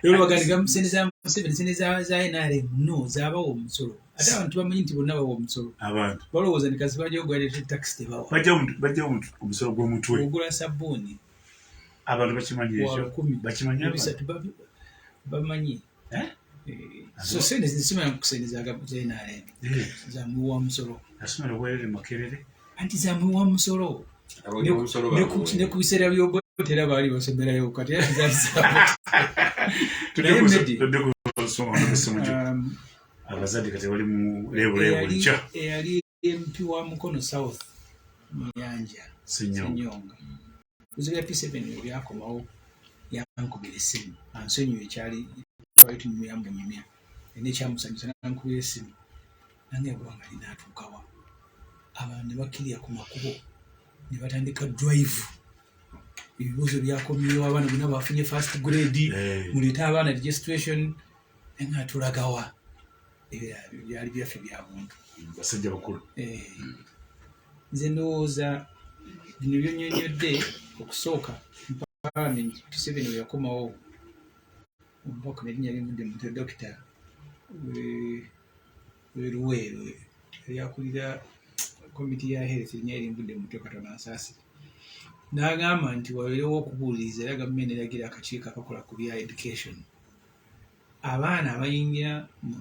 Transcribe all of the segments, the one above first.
Olwagamba sente za Museveni, sente za NRM, no, zabawa omusolo. Ate abantu bamanyi nti bonna bawa omusolo. Abantu balowooza nti kasi bajja ogwa tax, tebawa. Bajjawo omusolo gw'omutwe. Ogula sabbuuni Abantu bakimanyi wa ekyo. 1000 Bakimanyi abantu. 300, bamanyi. Eh? So sente zisimanya ku sente za NRM zamuwa musolo. Nasomera obwerere Makerere. Anti zamuwa musolo. Abawi b'omusolo Ne ku biseera by'Obote era baali basomerayo, kati era zaali zaabwe. Naye Tudde ku nsonga n'emisomo gyo. Abazadde kati bali mu leebuleebu nkya. Eyali MP wa Mukono South, Muyanja Senyonga. Senyonga, bibuuzo bya P7 bwe byakomawo, yankubira essimu ansonyiwe, ekyali twali tunyumya munyumya nekyamusanyusa, nankubira essimu nange eggwanga linaatuukawa, abantu ne bakkirira ku makubo ne batandika drive, ebibuuzo byakomyewo, abaana bonna bafunye first grade, muleete abaana registration, naye nga tulagawa? Ebirala byali byaffe bya buntu. Basajja bakulu. Nze ndowooza bino byonnyonnyodde okusooka mu Parliament, Museveni bwe yakomawo, omubaka nerinnya linvudde mu mutwe, Dokita Weruweru, yali akulira komiti ya health, erinnya linvudde mu mutwe, Katonda ansaasire, n'agamba nti wabeerewo okubuuliriza, era gavumenti eragira akakiiko akakola ku bya education, abaana abayingira mu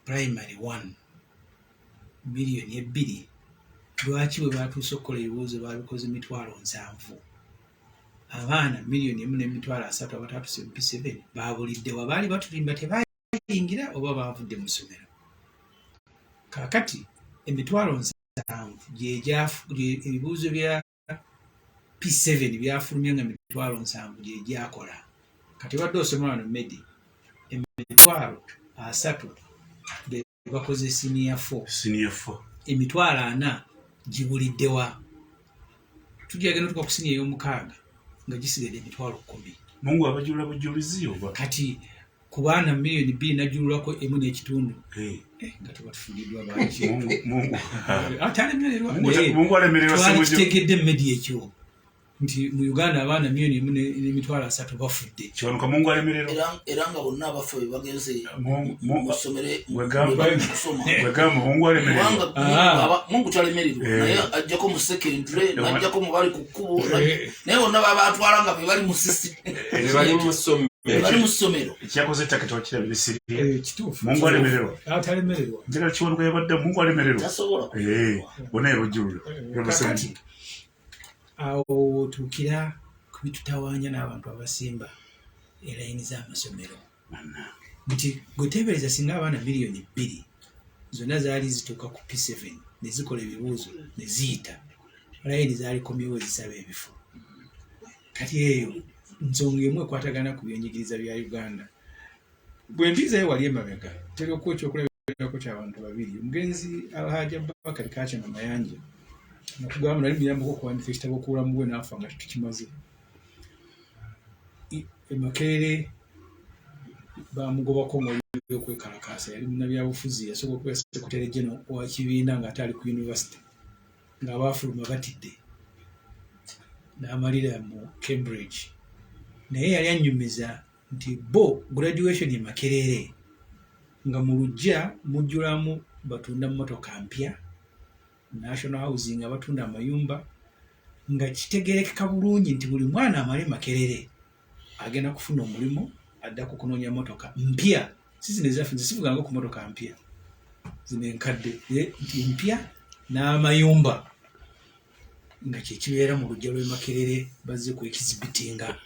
primary one 2 miliyoni, lwaki bwe batuuse okukola ebibuuzo babikoze 70,000? Abaana 1,300,000 abatatuuse mu P7 babuliddewa? Baali batulimba, tebayingira oba bavudde mu ssomero? Kaakati 70,000 ebibuuzo bya P7 byafulumya nga 70,000 gyegyakola. Kati obadde osoma wano medi, 30,000 be bakoze senior four. Senior four. 40,000 gibuliddewa? Tujja genda tuka ku siniya ey'omukaaga nga gisigadde 10,000. Mungu abajulula bujulizi oba? Kati ku baana 2 miliyoni najululako emu n'ekitundu. Eh, nga tuba tufugiddwa bangi. Mungu Atalemererwa. Mungu alemererwa. Twali Ssemujju. kitegedde medi ekyo nti mu Uganda abaana 1,300,000 bafudde. Kiwanuka, Mungu alemererwa. Era nga bonna abafa be bagenze Mungu mu ssomero Wegamba- kusoma. Wegamba Mungu alemererwa. Kubanga Mungu talemererwa, naye ajjako mu secondary, najjako mu bali ku kkubo, naye bonna babatwala nga be bali mu sisi Be bali mu ssomero. Be bali mu ssomero. Ekyakoze ettaka tewakirabire Siriya. Kituufu. Mungu alemererwa. Atalemererwa. Njagala Kiwanuka yabadde Mungu alemererwa. Tasobola. Bonna yabajulula. Kakati awo otuukira ku bitutawaanya n'abantu abasimba erayini z'amasomero, nti gweteebereza singa abaana 2 miliyoni zonna zaali zituuka ku P7 ne zikola ebibuuzo ne ziyita, layini zaalikomyewo ezisaba ebifo. Kati eyo nsonga emu ekwatagana ku byenjigiriza bya Uganda. Bwe mbiizayo wali emabega, tera okuwa ekyokulabirako ky'abantu babiri. Omugenzi Alhaji Abubakari Kakyama Mayanja, nakugamba nali muyambako okuwandika ekitabo ku bulamu bwe, naafa nga tetukimaze. E Makerere bamugobako nga okwekalakaasa, yali munnabyabufuzi, yasooka okubeera secretary general wa kibiina ng'ate ali ku university, ng'abaafuluma batidde, n'amalira mu Cambridge. Naye yali annyumiza nti bo graduation e Makerere nga mu luggya mujjulamu batunda mmotoka mpya, National Housing abatunda amayumba, nga kitegerekeka bulungi nti buli mwana amale Makerere agenda kufuna omulimu, addako kunoonya motoka mpya, si zino ezaffe. Nze sivuganga ku motoka mpya, zino enkadde, nti mpya n'amayumba, nga kyekibeera mu luggya lw'e Makerere, bazze ku exhibitinga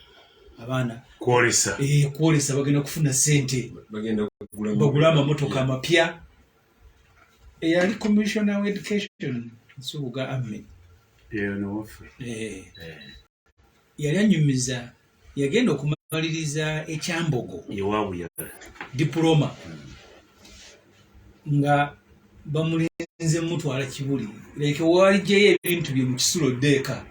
abaana. Kwolesa. Kwolesa, bagenda kufuna ssente. Bagenda kugula. Bagule amamotoka amapya. Eyali commissioner wa education, Nsubuga Ahmed, Nowaffe. Yali anyumiza yagenda okumaliriza ekyambogo Yewabuyala. diploma, nga bamulinze mutwala Kibuli, like walijjayo ebintu bye mu kisulo ddeeka,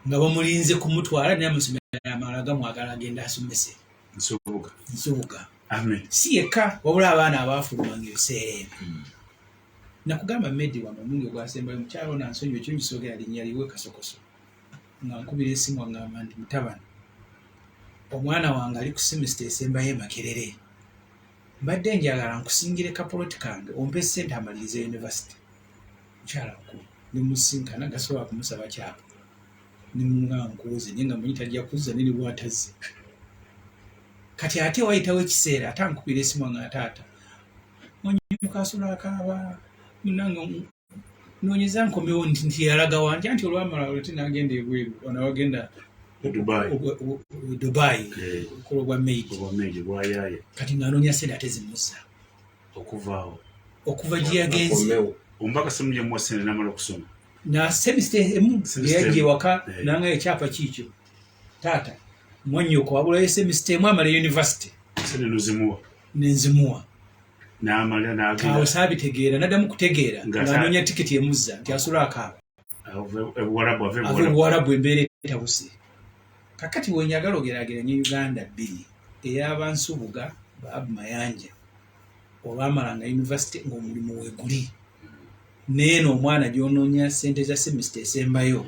nga bamulinze kumutwala, naye amasomero amalala gamwagala agenda asomese. Nsubuga. Nsubuga. Ahmed. Si yekka, wabula abaana abaafulumanga ebiseera ebyo. Nakugamba medi wano omulundi ogwasembayo, mukyalo ono ansonyiwe ekirungi soogera linnya liwe, Kasokoso, nga nkubira esimu aŋŋamba nti mutabani Omwana wange ali ku semester esembayo e Makerere, mbadde njagala nkusingire kapoloti kange ompe ssente amalirize university. Mukyala mukulu nemusinkana, gasobola kumusaba kyapa, nemunga nkuuze, naye nga manyi tajja kuzza, naye nebwatazze. Kati ate wayitawo ekiseera, ate ankubira esimu nga, "Taata, mukasula akaaba, munange noonyeza nkomewo." Nti yalaga wanja nti olwamala olwo nagenda ebweru, ono wagenda Dubai. Dubai okukola obwa maid. Obwa maid bwayaye. Kati ng'anoonya sente ate zimuzza okuvaawo. Okuva gye yagenze. Akomewo. Omubaka Ssemujju yamuwa sente namala okusoma? Na semester emu. Semester yajja emu. ewaka nanga ekyapa kiikyo, "Taata, mwannyoko wabulayo semester emu amala university." Sente nozimuwa? Nenzimuwa. N'amala Awo n'agenda? saabitegeera, naddamu kutegeera Nga ng'anoonya tiketi emuzza, nti asula akaaba. Ave ebuwarabu, ave Ave ebuwarabu. Buwarabu, embeera etabuse. Kakati wenjagala ogeraageranye Uganda bbiri, ey'abansubuga baabu Mayanja olwamalanga university ng'omulimu weeguli, neeno omwana gy'onoonya sente za semester esembayo,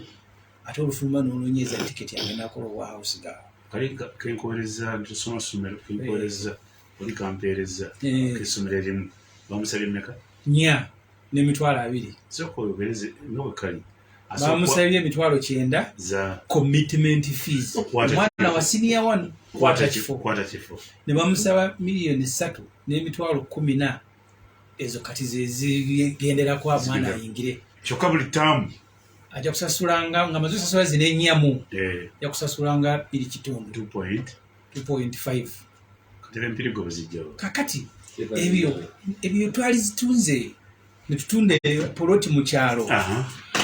ate olufuluma n'onoonya eza tiketi agenda akola obwa house girl. Kali kenkowereza nti tusoma ssomero, kenkowereza oli kampeereza k'essomero erimu bamusabye mmeka? 420,000. Sooka oyogereze nga bwe kali. Bamusabye 90,000 za commitment fees. Kwata Omwana kifo. wa senior one. Kwata kifo, kwata kifo. Ne bamusaba 3,010,000, ezo kati zezigenderako omwana Zigenda. ayingire. Kyokka buli taamu Ajja kusasulanga, nga maze osasula zino ennyamu, ajja kusasulanga 2.5. 2 point 2.5. Katera empirigo bwezijjawo. Kakati ebyo twali zitunze ne tutunda poloti mu kyalo.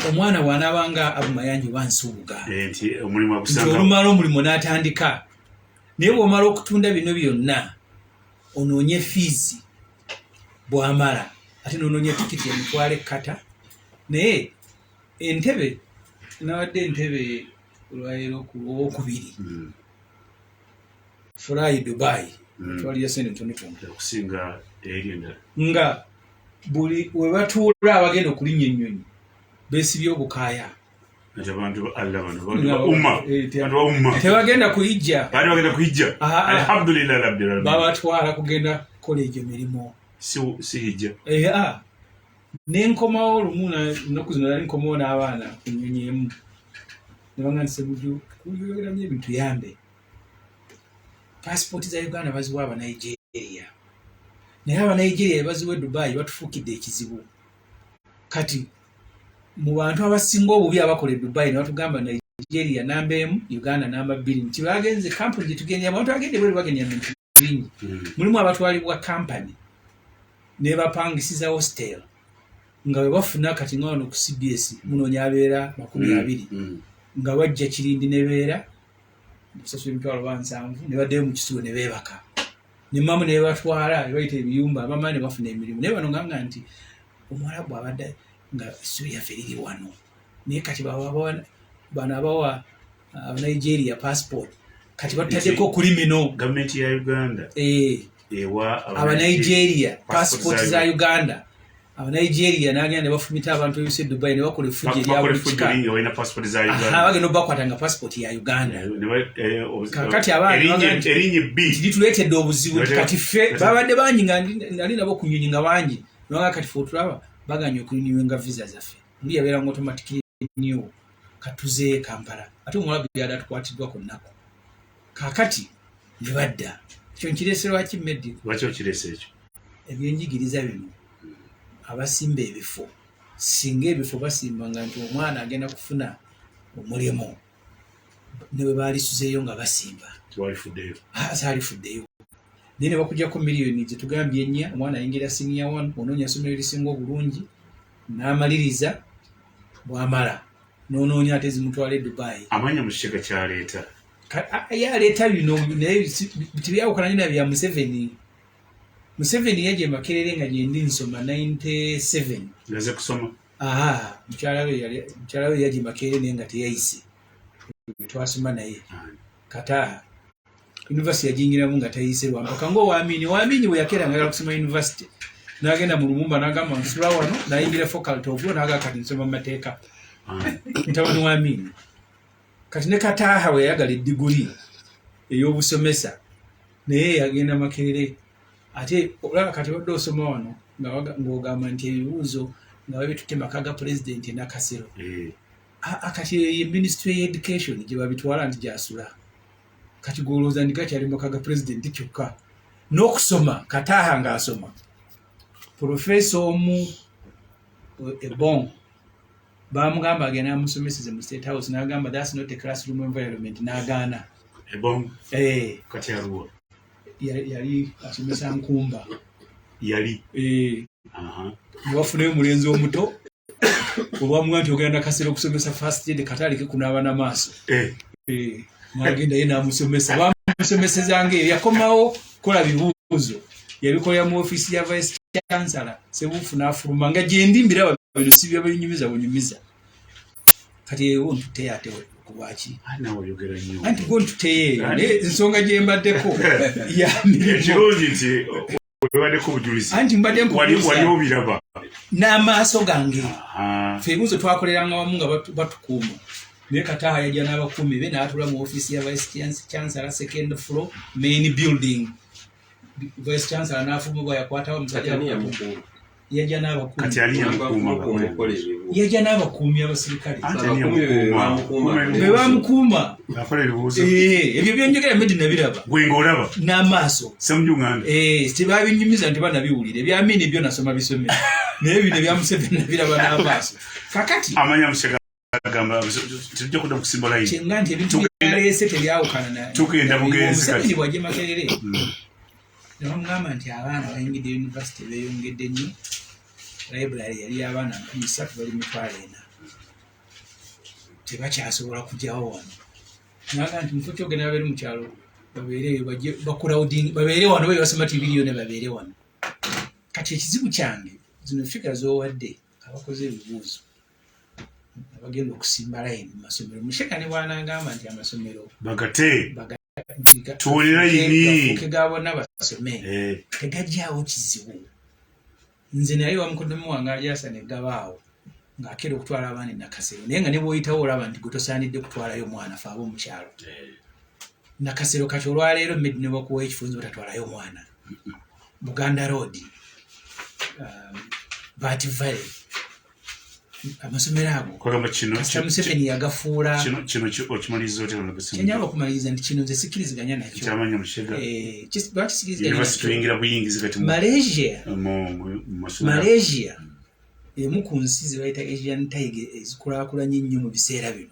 Omwana bw'anaabanga Abumayanja oba Nsubuga, Nti omulimu nti agusanga. olumala omulimu n'atandika, naye bw'omala okutunda bino byonna onoonye fiizi, bw'amala ate n'onoonya tikiti emitwalo ekkata. Naye entebe, nabadde entebe olwaleero ku Lwokubiri, Fly Dubai, twaliyo sente ntonotono okusinga eri endala. Nga buli we batuula abagenda okulinnya ennyonyi beesibye obukaaya. Nti abantu ba Allah bano, bantu ba umma, bantu ba umma. Tebagenda kuyijja. Baali bagenda kuyijja? Ah, ah. Alhamdulillah rabbil alamin. Babatwala kugenda kukola egyo mirimu. Si hijja? Eh, ah. Nenkomawo olumu ennaku zino, nali nkomawo n'abaana ku nnyonyi emu, nebanga nti, "Sebuju, kuyogeramu ebintu yambe, pasipooti za Uganda baziwa Abanigeria, naye Abanigeria baziwa e Dubai, batufuukidde ekizibu. Kati mu bantu abasinga obubi abakola e Dubai, ne batugamba Nigeria namba 1, Uganda namba 2, nti bagenze kampuni gyetugendera. Abantu bagende bweru bagenda bintu bingi. Mulimu abatwalibwa kampani nebapangisiza hostel nga bwe bafuna. Kati nga wano ku CBS munoonya abeera 20, nga bajja Kirindi nebeera kusasula 700,000, ne baddayo mu kisulo ne beebaka, nemamu ne batwala ne bayita ebiyumba, abamala ne bafuna emirimu. Naye bano nganga nti omuwalabu abadde nga essubi lyaffe liri wano, naye kati bano abawa Abanigeria passport, kati batutaddeko kulimino." Gavumenti ya Uganda ewa Abanigeria passport passport za Uganda. Abanigeria nagenda ne bafumita abantu ebise e Dubai ne bakola effujjo erya bakola buli effujjo kika. lingi, balina passport za Aha, Uganda. bagenda obakwata nga passport ya Uganda. Kakati Kaakati abaana baga nti- erinnya bbi. Lituleetedde obuzibu nti kati ffe babadde bangi nga nali nabo ku nyonyi nga bangi, nabanga kati fe otulaba baganye okurinewinga visa zaffe, muli yabeeranga automatic renew, katuzeeyo e Kampala. Ate omuwalabu yadde atukwatiddwa ku nnaku, kaakati ne badda. Ekyo nkireese lwaki, Medi? Lwaki okireese ekyo? Ebyenjigiriza bino, abasimba ebifo, singa ebifo basimbanga nti omwana agenda kufuna omulimu, ne bwe baalisuzeeyo nga basimba, Tiwalifuddeyo. Saalifuddeyo. Naye ne bakuggyako miliyoni zetugambye 4, omwana ayingira senior one, onoonya essomero erisinga obulungi n'amaliriza, bw'amala n'onoonya ate zimutwala e Dubai. Amanya mu kiga kyaleeta. Ye aleeta bino, naye tebyawukana nyo na bya Museveni. Museveni yajja e Makerere nga gyendi nsoma 97. Ngaze kusoma. Aha, mukyala we yajja e Makerere naye nga teyayise, twasoma naye. Kata university yagiyingiramu nga tayise lwampaka ngaowamini. Owamini bwe yakeera nga ayagala kusoma university, n'agenda mu Lumumba n'agamba nsula wano, n'ayingira faculty of law, n'agamba kati nsoma mu mateeka. Mutabani wa Amini. Kati ne Kataaha bwe yayagala eddiguli. Ey'obusomesa, naye yagenda Makerere. Ate olaba kati obadde osoma wano ng'ogamba nti ebibuuzo nga babitutte maka ga pulezidenti Nakasero. Kati ye ministry ya education gye babitwala nti gyasula. Kati gwolowooza nti gakyali maka ga pulezidenti kyokka n'okusoma Kataaha ng'asoma profesa omu Ebon bamugamba agenda amusomeseze mu State House, n'agamba, "That's not a classroom environment," n'agaana. Ebon? Eh. Kati aluwa? Yali asomesa Nkumba. Yali? Eh. Nebafunayo omulenzi omuto olwamuga nti ogenda Nakasero okusomesa first year, kataalike kunaaba n'amaaso. Eh. Nagenda ye namusomesa, bamusomesezanga eyo, yakomawo kola bibuuzo, yabikolera mu ofiisi ya vice chancellor Sebuufu, n'afuluma nga gyendi mbiraba bino si byabinyumiza bunyumiza. Kati ewo ntuteyo ate kulwaki? Ah, nawe oyogera nnyo. Anti gwo ntuteyo eyo, naye ensonga gye mbaddeko ya mirimu. Ekirungi nti webaddeko obujulizi. Anti mbadde wali nkubuuza obiraba n'amaaso gange. Aha. Ffe ebibuuzo twakoleranga wamu nga batukuuma, naye Kataaha yajja n'abakuumi be n'atula mu ofiisi ya vice chancellor, second floor, main building. Vice chancellor n'afuluma bwa yakwatawo Kati omusajja. ani yamukuuma? Yajja n'abakuumi. Kati ani yamukuuma? Bamukuuma okukola ebibuuzo. Yajja n'abakuumi abasirikale. Anti ani Abakuumi be yamukuuma? bamukuuma. Be bamukuuma. Akola ebibuuzo. Eh, ebyo byenjogera medi nabiraba Gwe ng'olaba n'amaaso. Semujunganda. Eh, tebabinyumiza nti banabiwulira ebyamiini byo nasoma bisome, naye bino ebya Museveni nabiraba n'amaaso. Kakati Amanya Musega agamba tujja kudda kusimba layini. Kyenga nti ebintu byaleese tebyawukana Tugenda bugenzi kati. Museveni bwajja Makerere ne bamugamba nti abaana bayingidde university beeyongedde nnyo, library yali abaana 3000, bali 40,000, tebakyasobola kugyawo wano. Naga nti mufo kyogenda babeere mu kyalo, babeere bajje bacrowding, babeere wano be basoma tibiriyone babeere wano. Kati ekizibu kyange, zino figure z'owadde abakoze ebibuuzo abagenda okusimba layini mu masomero, Musheka ne bwanagamba nti amasomero bagate nti Tuwulire layini. Gafuuke ga bonna basome, Eh, tegajjaawo kizibu. Nze naye wamukodomi wange alyasa negabaawo ng'akeera okutwala abaana e Nakasero, naye nga ne bw'oyitawo olaba nti gwe tosaanidde kutwalayo mwana, fe ab'omukyalo Nakasero. Kati olwaleero medi ne bakuwa ekifunzi batatwalayo omwana Buganda Road, Bat Valley, amasomero ago Kwagamba kino kasita Museveni yagafuula. Kino okimaliriza otya? Kyenjala okumaliriza nti kino nze sikkiriziganya nakyo. Kyamanya Mushega. Eh, lwaki sikkiriziganya University nakyo? tuyingira buyingizi kati Malaysia, mu masomero. Malaysia emu ku nsi ze bayita Asian Tiger ezikulaakulanye ennyo mu biseera bino.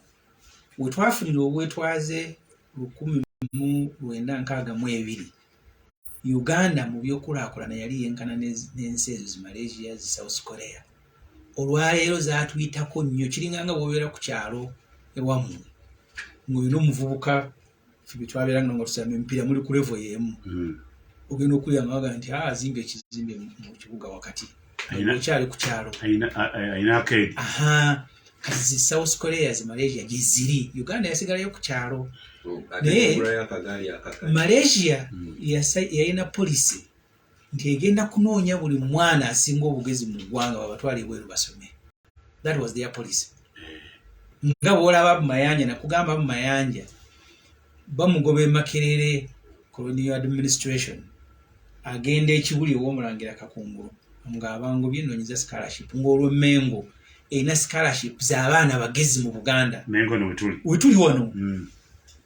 We twafunira obwetwaze 1962, Uganda mu byokulaakulana yali yenkana n'ensi ezo zi Malaysia, zi South Korea. Olwaleero zaatuyitako nnyo. Kiringa nga bw'obeera ku kyalo ewammwe ng'olina omuvubuka, ffe bye twabeeranga nga tusamba emipiira, muli ku level y'emu, ogenda okulya nga baga nti, "Ah, azimba ekizimbe mu kibuga wakati." Okyali ku kyalo. Alina akeedi. Aha, kati zi South Korea, zi Malaysia gye ziri, Uganda yasigalayo ku kyalo. Ate kugulayo akagaali akakadde. Malaysia yalina policy nti egenda kunoonya buli mwana asinga obugezi mu ggwanga babatwale ebweru basome. That was their policy. Nga bwolaba Mayanja, nakugamba Mayanja bamugoba e Makerere colonial administration, agenda ekibuli ow'omulangira Kakungulu ng'abangobye noonyeza scholarship, ng'olwo Mengo erina scholarship z'abaana bagezi mu Buganda. Mengo no wetuli. Wetuli wano.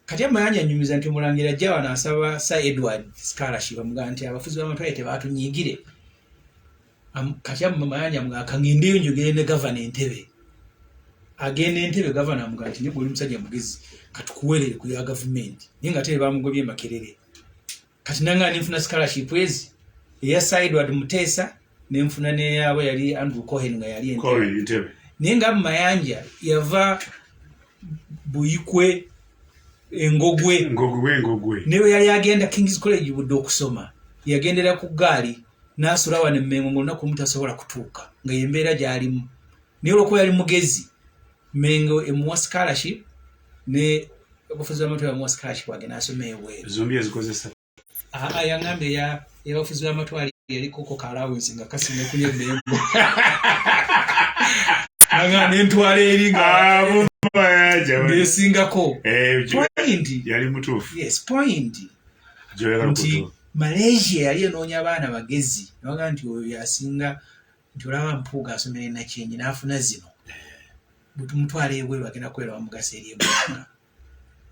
Kati Amayanja anyumiza nti omulangira ajja wano asaba Sir Edward scholarship, amugamba nti abafuzi b'amatwale tebatunyiigire. Kati Amayanja amugamba kaŋŋendeyo njogere ne gavana Entebe. Agenda Entebe, gavana amugamba nti naye gwe oli musajja mugezi, katukuweerere ku ya gavumenti, naye nga tebe bamugobye Makerere. Kati nanga nenfuna scholarship ezi eya Sir Edward Muteesa, nenfuna neyabo yali Andrew Cohen nga yali Entebe. Cohen Entebe. Naye nga Mayanja yava Buyikwe Engogwe. Ngogwe, Ngogwe. Ne bwe yali agenda Kings College budde okusoma, yagendera ku ggaali n'asula wano Emmengo ng'olunaku lumu tasobola kutuuka nga yembeera gy'alimu, naye olwokuba yali mugezi, Mengo emuwa scholarship ne abafuzi b'amatwale bamuwa scholarship agenda asoma ebweru. Zombi ezikozesa. Aa, yaŋŋambye eyabafuzi b'amatwale yalikoko ka allowance nga kasinga kulya Emmengo. Nga nentwala eri nga Ah, ngesingako. Eh, Point. Yali mutuufu. Yes, point. Gyoyagala Nti kutuuka. Malaysia yali enoonya abaana bagezi, nabaga nti oyo yasinga, nti olaba Mpuuga asomera enakyenyi n'afuna zino, bwe tumutwala ebweru agenda kubeera wa mugaso eri eggwanga.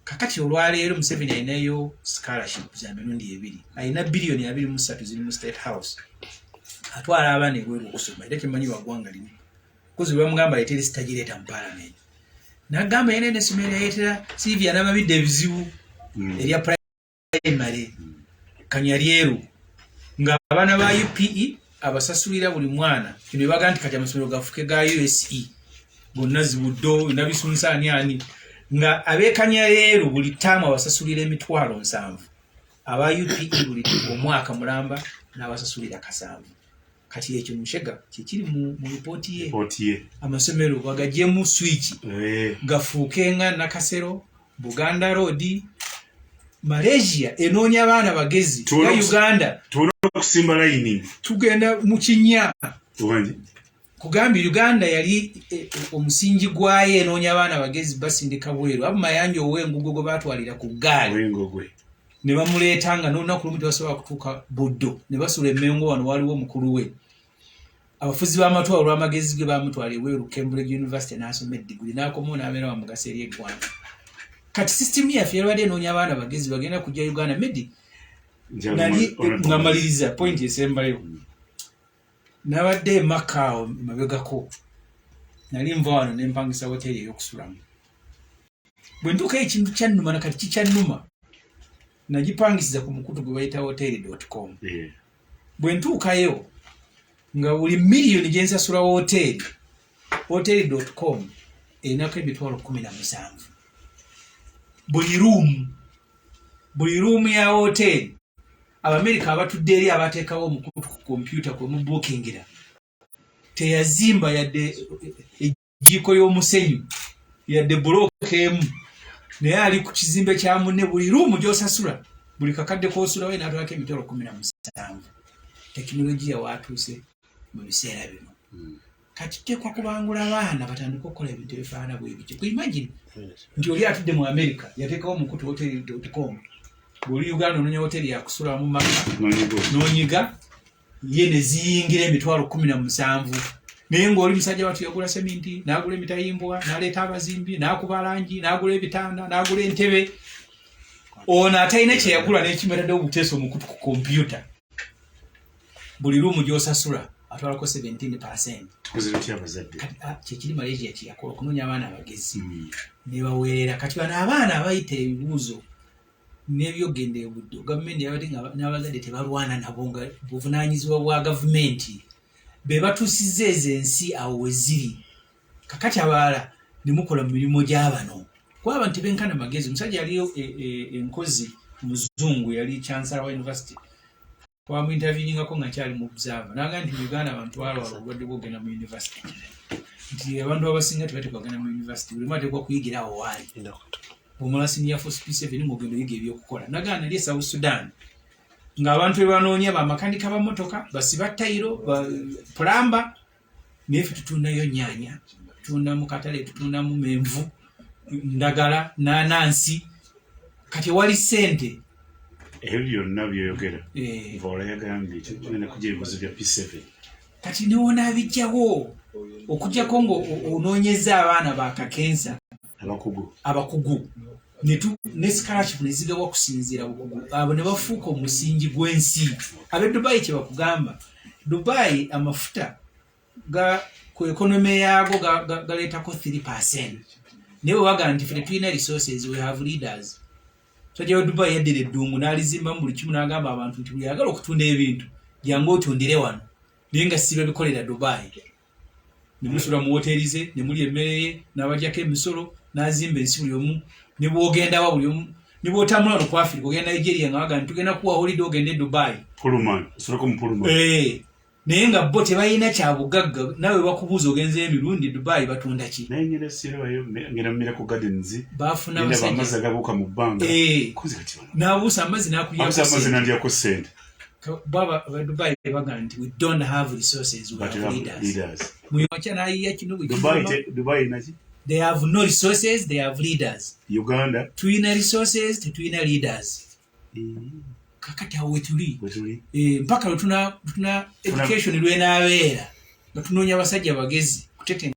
Kakati olwaleero Museveni alinayo scholarship za mirundi ebiri, alina biliyoni 23 ziri mu State House, atwala abaana ebweru okusoma, era temanyi baggwanga limu kozi bwe bamugamba aleete lisita gireeta mu Parliament, nagamba yena nesomero yayetera Silvia n'amabidde ebizibu erya primary Kanyaryeru, ng'abaana ba UPE abasasulira buli mwana. Kino ebaga nti kati amasomero gafuke ga USE gonna, zibuddo nabisunsa ani ani, nga ab'e Kanyaryeru buli taamu abasasulira 700,000, aba UPE buli omwaka mulamba n'abasasulira 7,000. Kati ekyo Mushega kyekiri mu ripooti ye. Ripooti ye. Amasomero bagagyemu switch, gafuuke nga Nakasero, Buganda Road. Malaysia enoonya abaana bagezi Tuwona nga Uganda Tubona okusimba layini. Tugenda mu kinnya. Wangi. Kugambye Uganda yali omusingi gwayo enoonya abaana bagezi, basindika bweru. Abo Mayanja ow'engugo gwe batwalira ku ggaali Ow'engogwe. ne bamuleeta, nga n'olunaku lumu tebasobola kutuuka Buddo, ne basula Emmengo. Wano waliwo omukulu we abafuzi b'amatwalo, olw'amagezi ge bamutwala ebweru, Cambridge University, n'asoma eddiguli, n'akomawo n'abeera wa mugaso eri eggwanga. Kati sisitimu yaffe yalwadde enoonya abaana bagezi bagenda kujja Uganda medi. Nali nga maliriza point esembayo, nabadde emaka awo mabegako, nali nva wano nempangisa hoteri ey'okusulamu. Bwe ntuukayo ekintu kyannuma, nakati kikyannuma, nagipangisiza ku mukutu gwe bayita hotel.com. Bwe ntuukayo nga buli miliyoni gye nsasula woteeri, hotel.com erinako 17,000 buli ruumu, buli ruumu ya woteeri. Abamerika abatudde eri abateekawo omukutu ku kompyuta kwe mubuukingira, teyazimba yadde ejiiko y'omusenyu, yadde bulooka emu, naye ali ku kizimbe kya munne. Buli ruumu gy'osasula, buli kakadde k'osulawo, n'atwalako 17,000. Tekinologiya waatuuse mu biseera bino. Kati tuteekwa kubangula abaana batandike okukola ebintu ebifaanana bwe bityo. Ku imagine nti oli atudde mu America yateekawo omukutu hotel.com, bw'oli Uganda onoonya hoteri yakusulamu maka, n'onyiga ye ne ziyingira 17,000, naye ng'oli musajja watu yagula seminti, n'agula emitayimbwa, n'aleeta abazimbi, n'akuba langi, n'agula ebitanda, n'agula entebe. Ono atalina kyeyagula n'ekimetadde obuteesa omukutu ku kompyuta, buli ruumu gy'osasula atwalako 17. Tukoze tutya abazadde? Kati kyekiri Malaysia kyeyakola okunoonya abaana abagezi ne baweerera. Kati bano abaana abayita ebibuuzo n'ebyogenda ebuddo, gavumenti yabadde nga n'abazadde tebalwana nabo, nga buvunaanyizibwa bwa gavumenti be batuusizza ezo ensi awo we ziri. Kakati abalala ne mukola mu mirimu gy'abano, kuba abantu tebenkana magezi. Omusajja yaliyo enkozi muzungu, yali chancellor wa university, twamuinterviewingako nga nkyali mu Observer, naga nti mu Uganda abantu balwala obulwadde bwogenda mu university, nti abantu abasinga tebateekwa kugenda mu university, buli omu ateekwa kuyigira awo waali. Bwomala senior four, P7, ng'ogenda oyiga ebyokukola. Nagaa nali e South Sudan ng'abantu be banoonya bamakanika ba motoka, basiba tayiro, plumber, naye ffe tutundayo nyaanya, tutunda mu katale, tutundamu menvu, ndagala, nanansi. Kati ewali ssente. Ebyo byonna byoyogera, Nvaola yagambye tugenda kujja ebibuzo bya P7. Kati newonaabijjawo okugjako nga onoonyeza abaana bakakensa abakugu. Abakugu ne scholarship nezigabwa kusinziira bukugu, abo ne bafuuka omusingi gw'ensi. Ab'e Dubai kye bakugamba, Dubai amafuta ga ku economy yaago galeetako 3, naye bwe bagamba nti ffe tetulina resources, we have leaders. Musajja wa Dubai yaddira eddungu n'alizimbamu buli kimu, n'agamba abantu nti buli ayagala okutunda ebintu jangu otundire wano, naye nga si babikolera Dubai, ne musula mu woteeri ze, ne mulya emmere ye, n'abajjako emisolo, n'azimba ensi. Buli omu ne bw'ogendawa, buli omu ne bw'otambula wano ku Africa ogenda Nigeria, nga bagamba nti tugenda kuwa holiday ogende e Dubai. Pullman, osulako mu Pullman. Naye nga bo tebalina kyabugagga. Nawe bakubuuza ogenzeyo emirundi, Dubai batunda ki? Naye ngenda sirabayo, ngenda mu Miracle Gardens. Bafuna ngenda abasajja. Amazzi agabuuka mu bbanga. Kozi kati bano N'abuusa amazzi n'akulyako abuusa amazzi ssente. Nandyako ssente. Baba aba Dubai bagamba nti we don't have resources, we But have you have leaders. leaders. Muyokya n'ayiiya kino bwe Dubai kivuma. Dubai naki? They have no resources, they have leaders. Uganda. Tulina resources, tetulina leaders. Kakati awo wetuli. Wetuli. Mpaka lwe tuna education lwenaabeera nga tunoonya abasajja bagezi kutetenga.